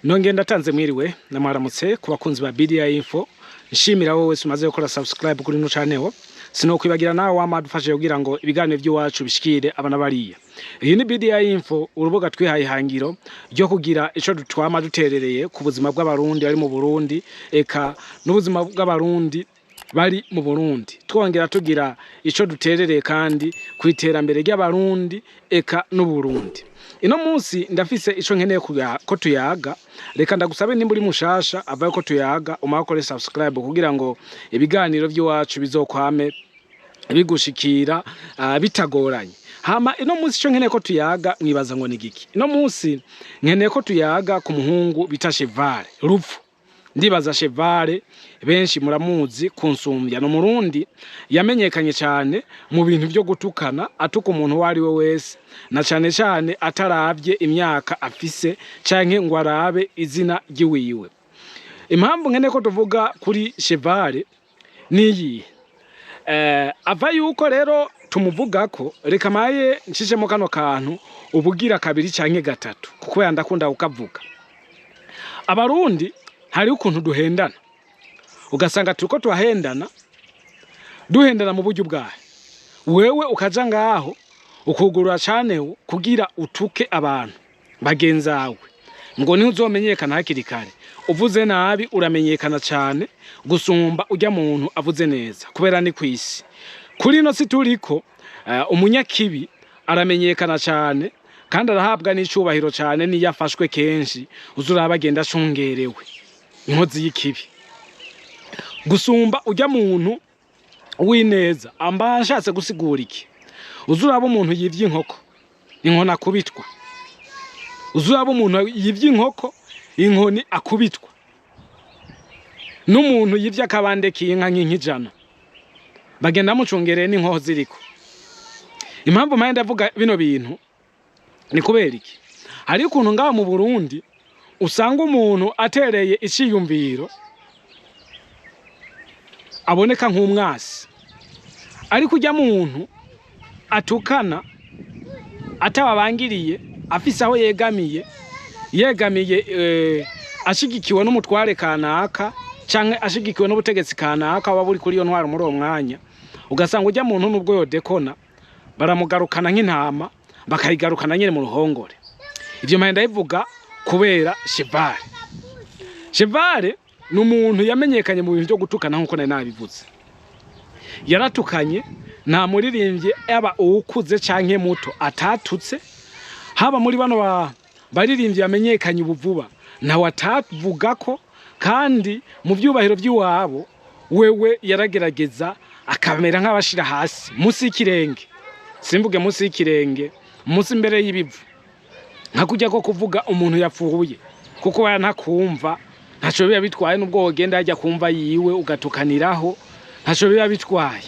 Nongeye ndatanze mwiriwe namwaramutse ku bakunzi ba BDI Info. Nshimira wowe wese umaze gukora subscribe kuri ino channel. Sinokwibagira nawe wama dufashe kugira ngo ibiganiro by'iwacu bishikire abana bariya. Iyi ni BDI Info, urubuga twihaye ihangiro ryo kugira ico dutwama duterereye ku buzima bw'Abarundi bari mu Burundi, eka n'ubuzima bw'Abarundi bari mu Burundi. Twongera tugira ico duterereye kandi ku iterambere ry'Abarundi eka n'Uburundi. Ino munsi ndafise ico nkeneye ko tuyaga. Reka ndagusabe, nimba uri mushasha avayo ko tuyaga, umakore subscribe kugira ngo ibiganiro by'iwacu bizokwame bigushikira bitagoranye. Hama ino munsi ico nkeneye ko tuyaga, mwibaza ngo ni giki? Ino munsi nkeneye ko tuyaga ku muhungu bita Chevale Rupfu. Ndibaza Chevale benshi muramuzi kunsumbya. No Murundi yamenyekanye cyane mu bintu byo gutukana, atuka umuntu uwo ari we wese, na cyane cyane ataravye imyaka afise canke ngo arabe izina ryiwiwe. Impamvu nkeneye ko tuvuga kuri Chevale niyi ava yuko rero tumuvugako, reka maye nshishemo kano kantu ubugira kabiri canke gatatu, kuko yandakunda kukavuga. Abarundi hariho ukuntu duhendana, ugasanga turiko turahendana, duhendana mu buryo bwahe? Wewe ukaja ngaho ukugurura channel kugira utuke abantu bagenzawe ngo niho uzomenyekana hakiri kare. Uvuze nabi uramenyekana cyane gusumba ujya muntu avuze neza, kubera ni kwisi kuri ino si turiko. Umunyakibi aramenyekana cyane kandi arahabwa n'icubahiro cyane. Niyo afashwe kenshi uzuraba agenda acungerewe, inkozi y'ikibi, gusumba ujya muntu w'ineza. Amba nshatse gusigura iki? Uzuraba umuntu yivye inkoko, inkoni akubitwa. Uzuraba umuntu yivye inkoko, inkoni akubitwa, n'umuntu yivye akabande k'inka nk'inka 100, bagenda bamucungereye n'inkoho ziriko. Impamvu mpaye ndavuga bino bintu ni kubera iki? Hariho ukuntu ngaha mu Burundi usanga umuntu atereye iciyumviro aboneka nk'umwasi, ariko ujya muntu atukana atababangiriye, afise aho yegamiye, yegamiye ashigikiwe n'umutware kanaka canke ashigikiwe n'ubutegetsi kanaka waba buri kuri iyo ntwaro muri uwo mwanya, ugasanga ujya muntu nubwo yodekona baramugarukana nk'intama, bakayigarukana nyene mu ruhongore. Ivyo mpaye ndabivuga kubera Chevale. Chevale ni umuntu yamenyekanye mu bintu byo gutukana, nk'uko nari nabivuze. Yaratukanye, nta muririmbyi yaba uwukuze canke muto atatutse. Haba muri bano baririmbyi yamenyekanye ubu vuba, ntawe atavuga ko, kandi mu byubahiro by'iwabo wewe yaragerageza akamera nk'abashira hasi munsi y'ikirenge, simvuge munsi y'ikirenge, munsi imbere y'ibivu, nka kujya ko kuvuga umuntu yapfuye, kuko we ntakumva, ntaco biba bitwaye. Nubwo wogenda hajya kumva yiwe ugatukaniraho, ntaco biba bitwaye.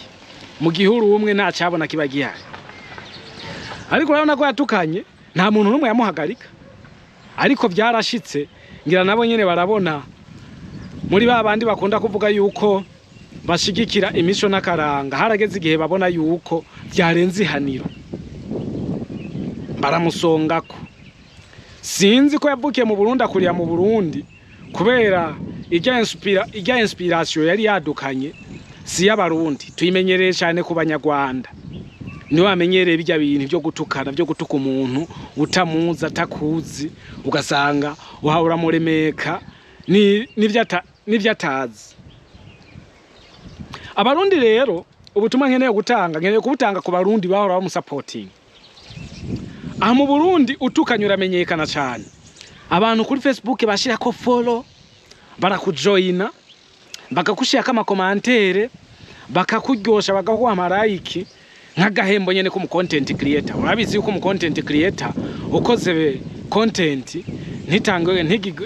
Mu gihuru umwe ntacabona kiba gihari. Ariko urabona ko yatukanye, nta muntu n'umwe yamuhagarika. Ariko byarashitse, ngira nabo nyene barabona, muri ba bandi bakunda kuvuga yuko bashigikira imico n'akaranga, harageze igihe babona yuko byarenze ihaniro, baramusongako. Sinzi ko yavukiye mu Burundi, akurira mu Burundi, kubera ijya inspiration yari yadukanye si y'Abarundi, tuyimenyereye cyane ku Banyarwanda. Niwe wamenyereye bijya bintu byo gutukana, byo gutuka umuntu utamuzi, atakuzi, ugasanga uhahora muremeka n'ivyo atazi. Abarundi rero, ubutumwa nkeneye gutanga, nkeneye kubutanga ku Barundi bahora bamusapotinga. Aha mu Burundi utukanye uramenyekana cyane. Abantu kuri Facebook bashirako follow, barakujoyina, bakagushirako ama commentaires, bakakuryosha, bakaguha ama like nk'agahembo nyene k'umu content creator. Urabizi yuko umu content creator ukoze content ntitange,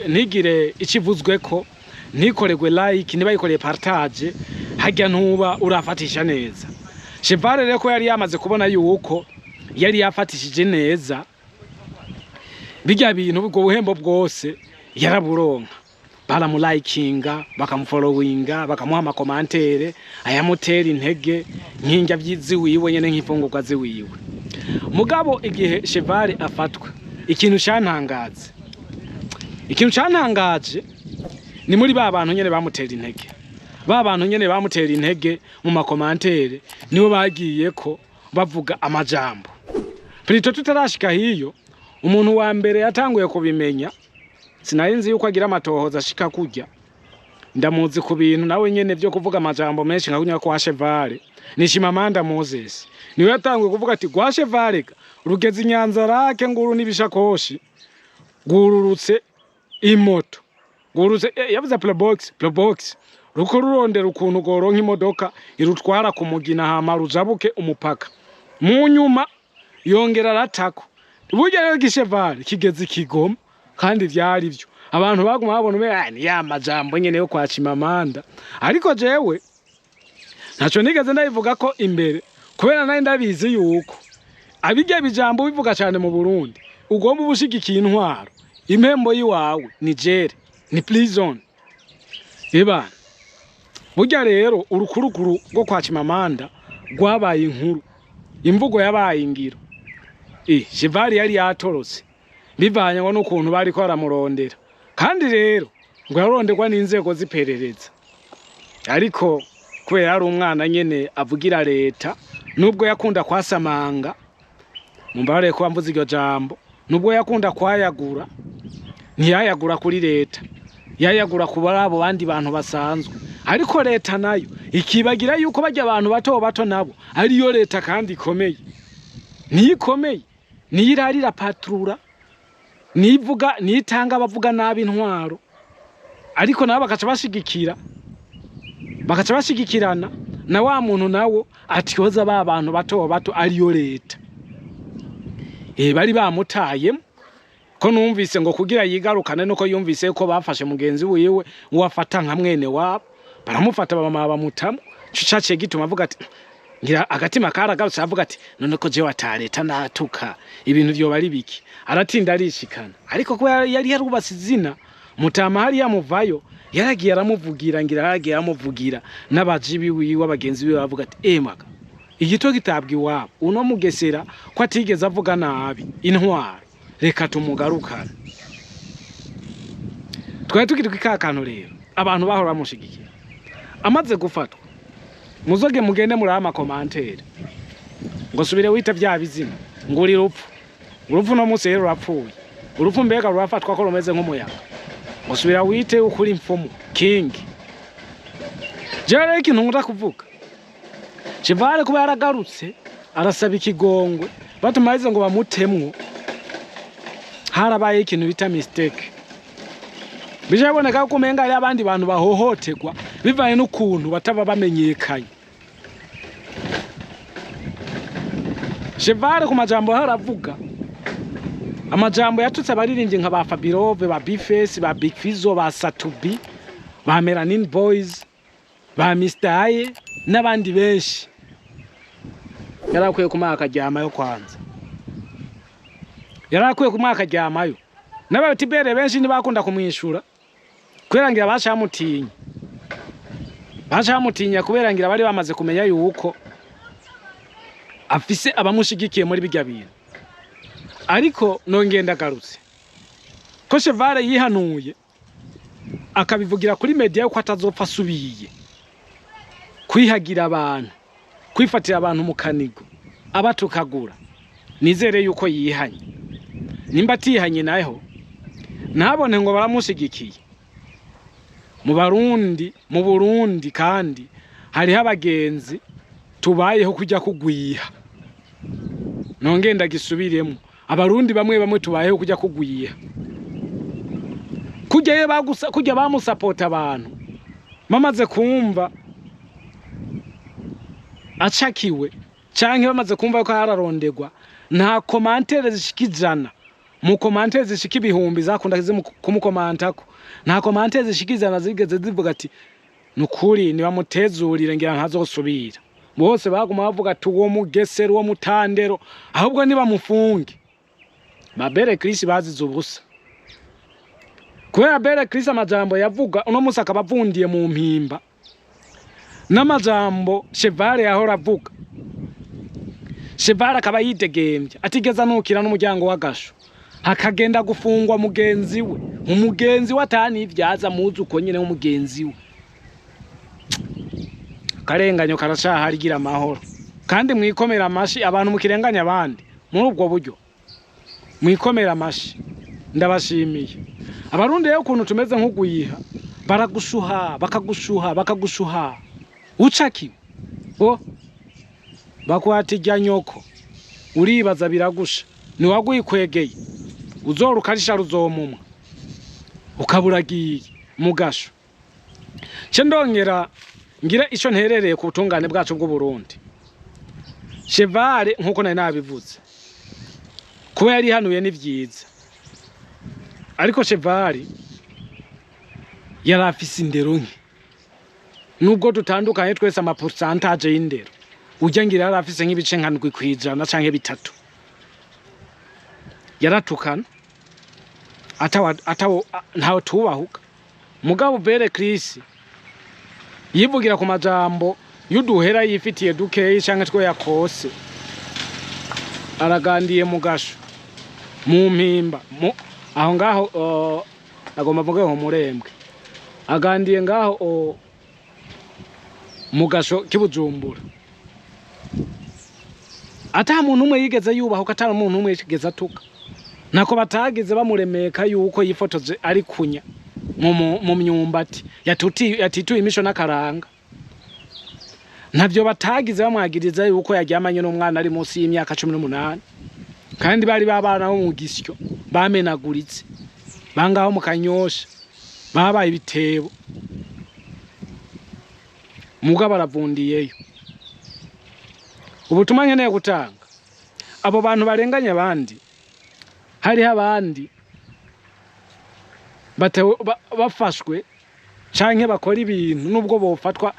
ntigire ikivuzweko, ntikoregwe like, ntibayikoreye partage, harya ntuba urafatisha neza. Chevale rero ko yari yamaze kubona yuko yari yafatishije neza bijya bintu, ubwo buhembo bwose yaraburonka. Baramulayikinga, bakamufollowinga, bakamuha ama commentaires ayamutera intege nk'indya ziwiwe nyene, nk'imfungurwa ziwiwe. Mugabo igihe Chevale afatwa, ikintu cyantangaza Ikintu cantangaje ni muri ba bantu nyene bamutera intege, ba bantu nyene bamutera intege mu ma commentaires, nibo bagiye ko bavuga amajambo. Plutôt tutarashika hiyo, umuntu wa mbere yatanguye kubimenya, sinari nzi yuko agira amatohoza ashika kurya, ndamuzi ku bintu nawe nyene vyo kuvuga amajambo menshi nka kunya kwa Chevale, ni Chimamanda Moses. Niwe yatanguye kuvuga ati gwa Chevale ga rugeze inyanza rake nguru n'ibishakoshi, gururutse imoto, gururutse yavuze Probox, Probox ruko rurondera ukuntu goronka imodoka irutwara ku Mugina hama rujabuke umupaka. Mu nyuma yongera aratako, burya rero gishevale kigeze ikigoma, kandi vyari vyo abantu baguma babona umenga ni ya majambo nyene yo kwa Chimamanda. Ariko jewe ntaco nigeze ndabivuga ko imbere, kubera nari ndabizi yuko abirya bijambo bivuga cane mu Burundi ugomba ubushigikiye intwaro, impembo yiwawe ni jere, ni prison. Ebana, burya rero urukurukuru rwo kwa Chimamanda rwabaye inkuru, imvugo yabaye ingiro. Chevali yari yatorotse bivanye ngo n'ukuntu bariko baramurondera, kandi rero ngo yaronderwa n'inzego z'iperereza, ariko kubera yari umwana nyene avugira leta, nubwo yakunda kwasamanga, mumbabarire kuba mvuze iryo jambo, nubwo yakunda kwayagura, ntiyayagura kuri leta, yayagura ku abo bandi bantu basanzwe. Ariko leta nayo ikibagira yuko barya abantu bato bato nabo ariyo leta, kandi ikomeye, niyo ikomeye, niyo irarira patrura, nivuga nitanga abavuga nabi intwaro, ariko nabo bakaca bashigikira, bakaca bashigikirana na wa muntu nawo atyoza ba bantu bato bato ariyo leta. Bari bamutayemo ko numvise ngo kugira yigarukane nuko yumvise ko bafashe mugenzi wiwe uwafata nka mwene wabo, baramufata bamama bamutamo. Ico caciye gituma avuga ati ngira agatima karagarutse, avuga ati none ko jewe atareta natuka ibintu vyoba ari biki? Aratinda arishikana, ariko kuba yari yarubatse izina mutama hariya muvayo, yaragiye aramuvugira, ngira yaragiye aramuvugira n'abajibi wiwe, abagenzi biwe bavuga ati emaga igito gitabwa iwabo, uno mugesera ko atigeze avuga nabi intwaro, reka tumugarukane. Twari tukiri ka kantu rero abantu bahora bamushigikira. Amaze gufatwa, muzoge mugende muri ama commentaires ngo subire wita vya bizima, ngo uri rupfu, urupfu no munsi rero rurapfuye, urupfu mbega rurafatwa ko rumeze nk'umuyaga, ngo subira wite ukuri mfumu king. Jewe rero ikintu nkunda kuvuga, Chevale kuba yaragarutse arasaba ikigongwe batumarize ngo bamutemwo, harabaye ikintu bita mistake. Bijaboneka ko umenga hari abandi bantu bahohoterwa bivanye n'ukuntu bataba bamenyekanye. Chevale ku majambo haravuga, amajambo yatutse abaririmbyi nka ba Fabirove, ba Bface, ba Big Fizzo, ba Satubi, ba Melanin Boys, ba Mr. Aye n'abandi benshi. Yarakwiye kumuha akaryamayo kwanza, yarakwiye kumuha akaryamayo. N'abatibere benshi ntibakunda kumwishura kubera ngira bacamutinya, bacamutinya kubera ngira bari bamaze kumenya yuko afise abamushigikiye muri bijya bintu. Ariko nongeye ndagarutse ko Chevale yihanuye akabivugira kuri media yuko atazopfa asubiye kwihagira abantu, kwifatira abantu mu kanigo abatukagura. Nizere yuko yihanye, nimba atihanye naho ntabone ngo baramushigikiye. Mu Barundi, mu Burundi kandi hariho abagenzi tubayeho kujya kugwiha. Nongeye ndagisubiremo, abarundi bamwe bamwe tubayeho kujya kugwiha, kujya bagusa, kujya bamusapota abantu bamaze kumva acakiwe canke bamaze kumva ko hararondegwa, nta commentaire zishika ijana, mu commentaire zishika ibihumbi zakunda kumukomantako, nta commentaire zishika ijana zigeze zivuga ati nukuri nibamutezurire ngira ntazosubira. Bose baguma bavuga ati uwo mugesera, uwo mutandero, ahubwo nibamufunge. Ba Bere Chris bazize ubusa, kubera Bere Chris amajambo yavuga uno musi akaba avundiye mu mpimba, n'amajambo Chevale yahora avuga, Chevale akaba yidegemvya atigeze anukira n'umuryango w'agasho. Hakagenda gufungwa mugenzi we, umugenzi we atanivyaza muzi uko nyene w'umugenzi we. Akarenganyo karacahari, gira amahoro kandi mwikomera amashi abantu mukirenganya abandi muri ubwo buryo, mwikomera amashi. Ndabashimiye. Abarundi rero ukuntu tumeze nk'uguyiha, baragushuha, bakagushuha, bakagushuha, ucakiwe o bakwata irya nyoko, uribaza biragusha niwagwikwegeye, uzorukarisha ruzomumwa ukaburagiye mugasho. Ce ndongera ngira ico nterereye ku butungane bwacu bw'Uburundi. Chevale, nkuko nari nabivuze, kuba yarihanuye ni vyiza, ariko Chevale yari afise indero nke. Nubwo dutandukanye twese ama pourcentage y'indero, urya ngira yari afise nk'ibice nka 7% canke 3. Yaratukana atawa atawo ntawe tubahuka, mugabo Bere Chris yivugira ku majambo y'uduhera yifitiye dukeyi canke two yakose, aragandiye mu gasho mu mpimba aho ngaho, agomba mvuge ho murembwe, agandiye ngaho mu gasho k'Ibujumbura, ata muntu umwe yigeze yubahuka, ata muntu umwe yigeze atuka. Ntako batagize bamuremeka yuko yifotoje ari kunya mu myumbati yatituye imisho n'akaranga. Ntavyo batagize bamwagiriza yuko yaryamanye n'umwana ari munsi y'imyaka 18, kandi bari babana bo mu gisyo bamenaguritse bangaho mu Kanyosha, babaye ibitebo, mugabo baravundiyeyo. Ubutumwa nkeneye gutanga, abo bantu barenganya abandi, hariho abandi bafashwe canke bakora ibintu, nubwo bofatwa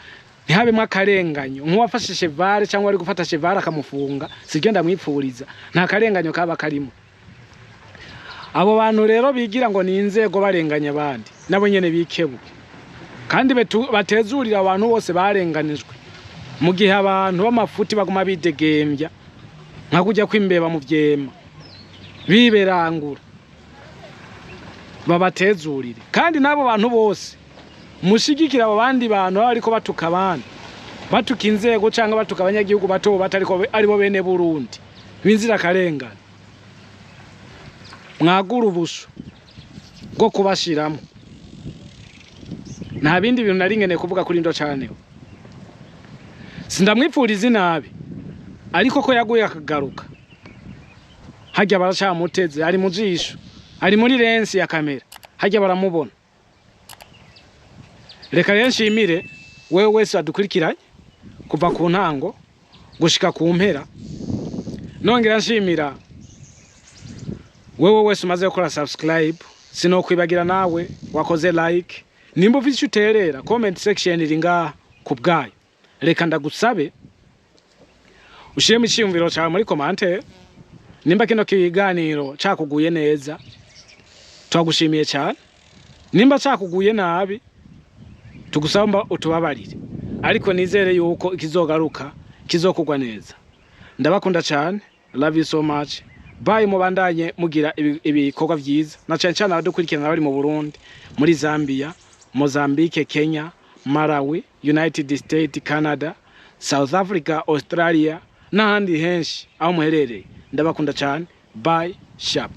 ntihabemwo akarenganyo, nk'uwafashe Chevale cyangwa ari gufata Chevale akamufunga, sibyo ndamwipfuriza, nta karenganyo kaba karimo. Abo bantu rero bigira ngo ni inzego barenganya abandi, nabo nyene bikebuke kandi batezurira abantu bose barenganijwe, mu gihe abantu b'amafuti baguma bidegembya nka kujya kwimbeba mu vyema biberangura, babatezurire. Kandi n'abo bantu bose mushigikira abo bandi bantu baba bariko batuka abandi, batuka inzego cyangwa batuka abanyagihugu bato batariko aribo bene Burundi b'inzirakarengane, mwagura ubusho bwo kubashiramo. Nta bindi bintu nari nkeneye kuvuga kuri ndo cane. Sindamwipfuriza inabi, ariko ko yaguye akagaruka harya baracamuteze, ari mu jisho, ari muri lensi ya kamera, harya baramubona. Reka rero nshimire wewe wese wadukurikiranye kuva ku ntango gushika ku mpera, nongera nshimira wewe wese umaze gukora subscribe, sinokwibagira nawe wakoze like. Nimba ufite icyo uterera, comment section iri ngaha ku bwayo. Reka ndagusabe ushiremo iciyumviro cawe muri commentaire. Nimba kino kiganiro cakuguye neza, twagushimiye cyane. Nimba cakuguye nabi, tugusaba utubabarire, ariko nizere yuko ikizogaruka kizokugwa neza. Ndabakunda cyane, love you so much, bye. Mubandanye mugira ibikorwa vyiza, na cyane cyane abadukurikirana bari mu Burundi, muri Zambia, Mozambique, Kenya, Malawi, United States, Canada, South Africa, Australia n'ahandi henshi aho muherereye. Ndabakunda cyane, bye, sharp.